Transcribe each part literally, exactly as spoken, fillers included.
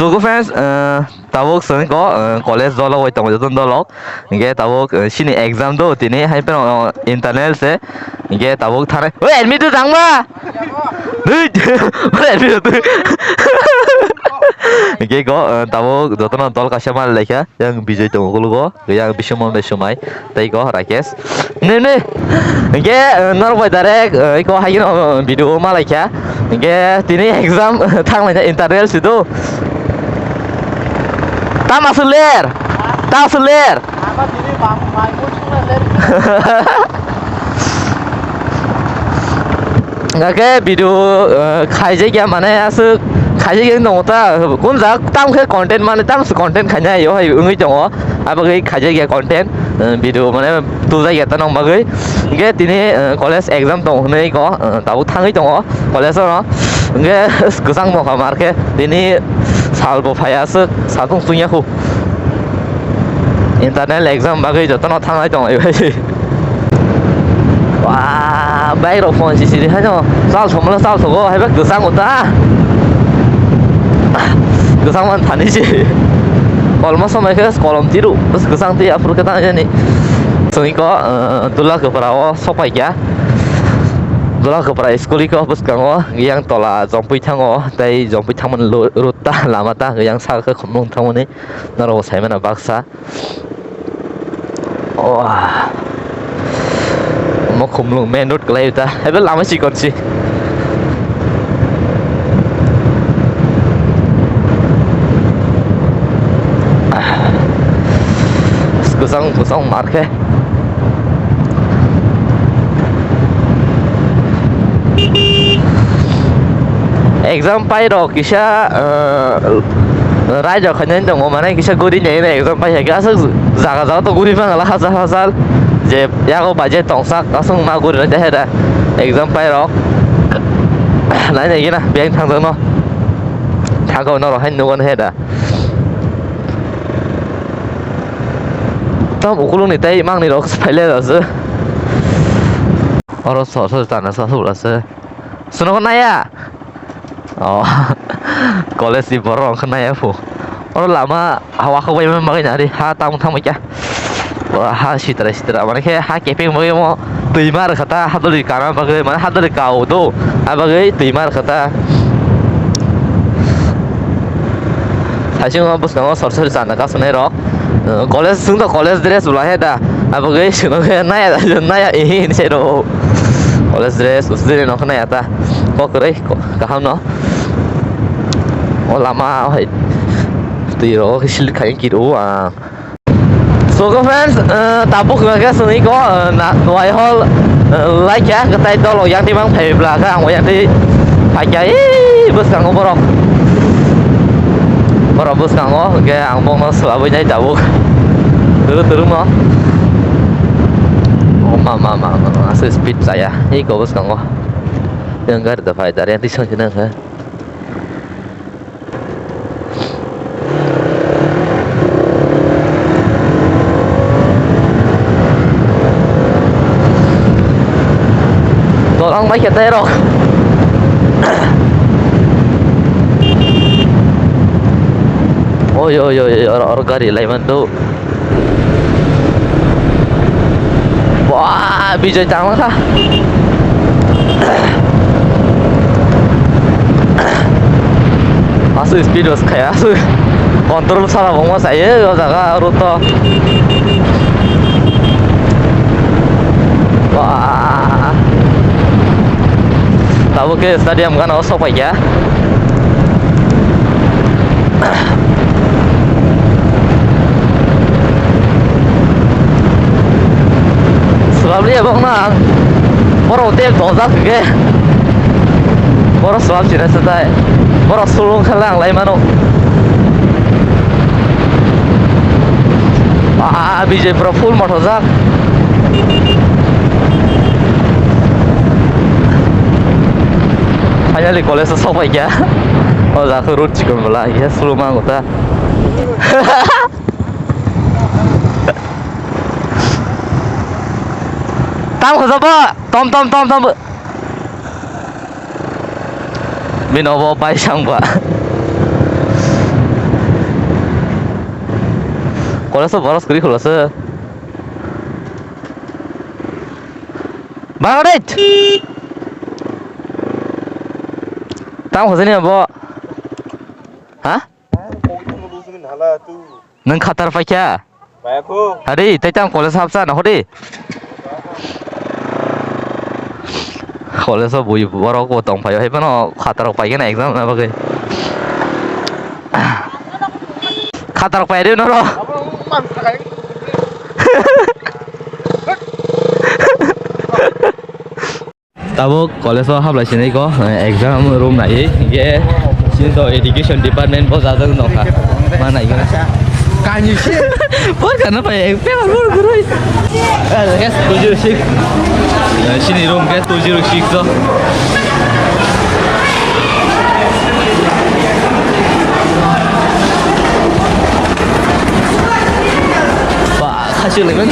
So, good friends, uh, tabuk chwng ko, uh, college dolo bai tongo joto dolok. Hingke tabuk, uh, sini exam do tini hai phano, uh, internal se. Hingke tabuk thanai. Oi, admit do tangma. Dui. Oi, admit do. Hingke ko, uh, tabuk joto no dol kaisa mal lekha. Yang Bijoy tongo kulugo. Yang Bisumon Besumai. Tei ko Rakesh. Ne, ne. Hingke, eh, norok bai direct, eh, iko hai no video ma laikha. Hingke tini exam thang laina internal si do. Tama suler. Ta suler. Hingke video, eh, khaijak ya mane aswk khaijak ya tongo ta. Kun jak tam khe content mane tam se content khaina yo hai wngwi tongo. Abagwi khaijak ya content, eh, video mane tubjak ya ta nong bagwi. Hingke tini, eh, college exam tong hinwi ko, eh, tabuk thangwi tongo college oro. Hingke kwchang mokha mar khe tini sal bo phai aswk, sal tong chwngya khu. Internal exam bagwi jotono thanglai tongo bai. Wah, bike rok phone si siri haino chal somla chal sogo hai bak kwchang uta. Kwchang man thani si. Kolmo somai khe kolom tiru, bus kwchang twi aphuru khe tang jani. Chwngwi ko, eh, Dula Kwpra o sok pai kha. Dula Kwpra school iko bwskango yang tola jompui thango, tei jompui thangmani lo-, road ta lama ta yang saka khe khumlung thangmani norok bo saimano baksa. Oh. Omo khumlung main road kwlai ta. Ebe lama chikon si. Kwchang, kwchang mar khe. Exam pai rok kisa, eh, raijak khainai tongo, mane kisa guri nai exam pai hai khe aswk jaga jaga to guri mangala hachal hachal je yago bai je tongsak aswk ma guri nai de heda exam pai rok nai nai gina beng thang no thangkho norok hai nugo heda. Tam ukulungni tei mangni rok phaile rw se. Oro sor sor tana sa sura se. Suno ko naya. Oh. College ni borok wngkha naya phu. Oro lama hawa kok bai bagwi nari ha tam thang kya. Oro ha sitra sitra mane khe ha kepeng bagwi mo twi mar khata hadoli kana bagwi mane hadoli kau do. Ha bagwi twi mar khata. Saichung bwskango sor sor chana kasunai rok. College, chwng to college dress bo lahai da. Abo khe chwng naya, naya, ehe, hinwi sai rw. College dress, usdiri no naya ta. Kok kwrwi, ko-, kaham no. O lama hai twi rok khe slip khai kiro ang. So, go friends, eh, tabuk hwnka khe chwngwi ko, eh, na-, nuhai hol, eh, laikha, kwtai dolo yang timang phai bla khe ang yang ti phaikha, ee, bwskango borok. Borok bwskango, hwnkhe ang bokno swlabwi nai tabuk. Turu turu no. Oh, ma, ma, ma, ma, ma, aswk speed chaya. Eko bwskango. Yang gari da phai, dari yang tisong sini khe. Tol ang bai khe tei rok. Oi, oi, oi, oi, oro, oro gari lai man do. Wah, Bijoy tangma kha. Aswk speed o kaya, aswk control sala bangma saye o jaga road to. Wah. Tabuk khe stadium gana o sok pai kha. Swlabli abok na ang. Borok tel dojak hwnkhe. Borok swlab sina swtai. Borok sulung khala ang lai mano. Ah, Bijay pura full mothojak. Finally college o sok pai kha. O jaga road chikon bwla, iya sulung mango ta. Tam khaja ba, tom, tom, tom, tom. Bini obo bai sang ba. College o boros kwrwi khulasa. Bangladesh. Tamo khosani abo. Ha? Nwng khatar paikha? Hari, tei tamo college hapsa na hodi. College o bui borok bo tong phaio, hai phano khatarok paikhe na exam na bagwi. Khatarok pai ri noro. Tabuk college o hablai sinai ko, eh, exam room nai, ge, sini to education department bo jajak nokha. Ma nai gana. Kani se. Por kana pa ek pe por gurui. Eh, yes, two zero six. Eh, sini room ge two zero six to. Ba, khasi leban.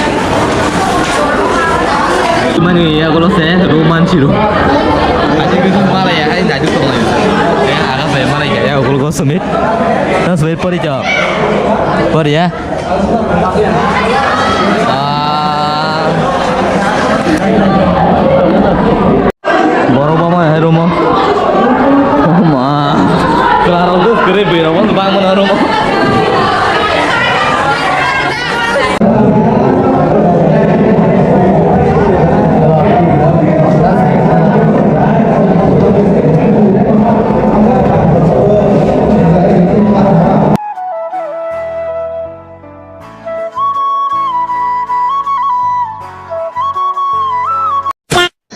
Mani ya golo se room man siru. Aji gitu mala ya, hai naju tong ya. Ya, agak saya mala ya, ya golo go sumit. Tan sumit pori jawab. Pori ya. Ah. Borok bangma hai room o. Oh ma. Klarok dos kere berok bangma na room o.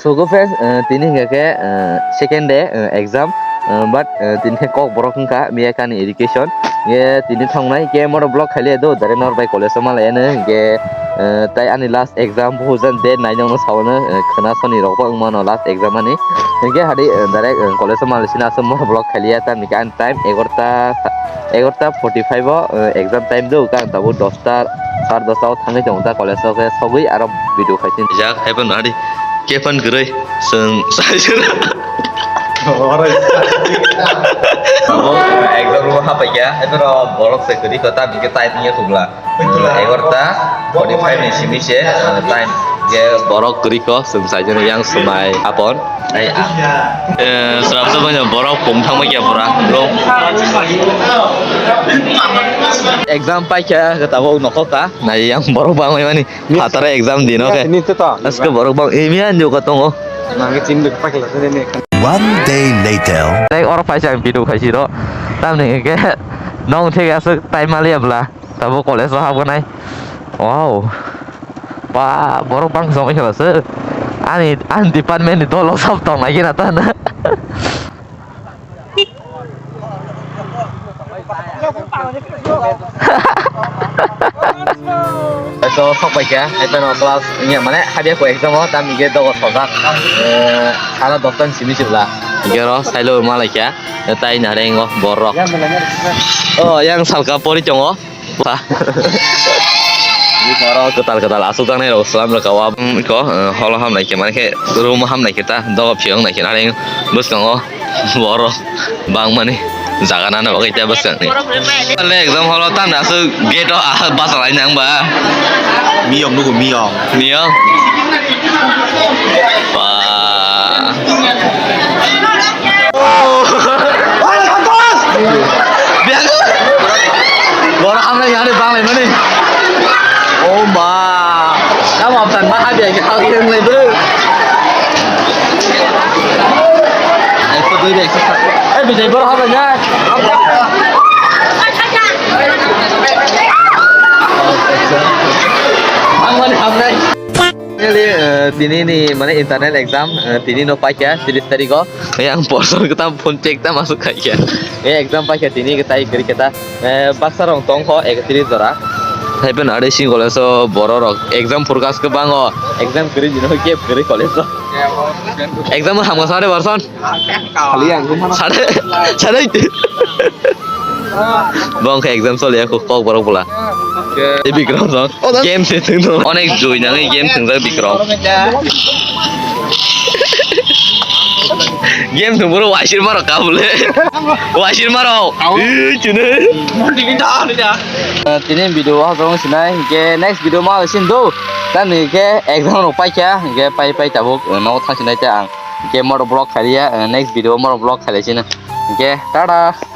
Sugo friends, eh, tini hingka khe, eh, second day, eh, exam, eh, but, eh, tini khe kok borok wngkha miya kani education. Ye tini thongnai ke moro block khaile do dare nor bai college o malai ano hingke, eh, tai ani last exam buhujan date nine no sawano, eh, khwna soni rok bo wngmano last exam ani. Hingke hadi, eh, direct, eh, college o malai sina aswk moro block khailiya tamni ke ani time egarota, egarota forty five o, eh, exam time do ka ang tabuk dosta sar dosta o thangwi tongo ta college o khe sogwi aro video khaising. Jak hai phano hadi kepan kwrwi. Chwng saisura. Abo exam room o hapaikha, haiboro borok se kwrwi kho, tamni khe time wngya khukla. Egarota forty five ni simi se, eh, time. Je borok kwrwi kho, chwng saisura yang swmai apon. Ai, ah. Eh, srapsa bwino borok pung thangma khe pura room. Exam paikha, tabuk nokho ka, nai yang borok bangwi mani. Phataro exam dino khe. Aske borok bang emiya nyoka tongo. Nangkhe chini pakla sene ne. One day later. Tei oro paisa ang video khaisi ro. Tamni hingke nong theke aswk time maliya bla. Tabo college o habonai. Wow. Ba borok bang song khe aswk. Ani, ani department ni dolo sob tong lagi na tan. So, sok pai kha, hai phano class wngya mane, habya ko exam o, tamni khe dogo sojak, eh, sara dosta ni simi se bwla. Hingke oro sailo ma lai kha, tai narengo borok. Oh, yang salka pori tongo. Ba. Oro kwtal kwtal aswk jaknai rok swlam rwka o, abo wngkha, eh, holo hamnai khe, mane khe room o hamnai khe ta, dogo phiyok nai khe, areng bwskango borok bangmani jaga nana bagwi ta bwskangni. Le exam holo tamni aswk gate o, ah, bachalaina wngba. Miyok nugo, miyok. Miyok. Ba. Biyang. Borok hamnai yani banglai mani. Oh ma. Tamo apsan ma habi agi hagi yang lai bro. Ekso dui ekso sa. Eh, Bijay borok hamnai ya. Ang mani hamnai. Finally, eh, tini ni mane internal exam, eh, tini no paikha tris tarikh o. Yang porsor kita phone check ta masuk khaikha. Eh, exam paikha tini kita ikri kita. Eh, baksa rong tong kho ekatris jora. Hai phano are sing college o borok rok exam forecast khe bango. Exam kwrwi jino gap kwrwi college o. Exam hamkha sare barson. Sare, sare. Bong khe exam choli ya kok borok bula. Tei Bikram rok game se thung thung. Onek joi nangwi game thungjak Bikram. Game thwng boro waisir maro kabule. Waisir maro. Au. Ih, chini. Tini video o hajong sinai, hingke next video ma sin do. Tani hingke exam rok paikha, hingke pai pai tabuk, eh, no thang sinai te ang. Hingke moro vlog khaiya, eh, next video moro vlog khailai sino. Hingke tata.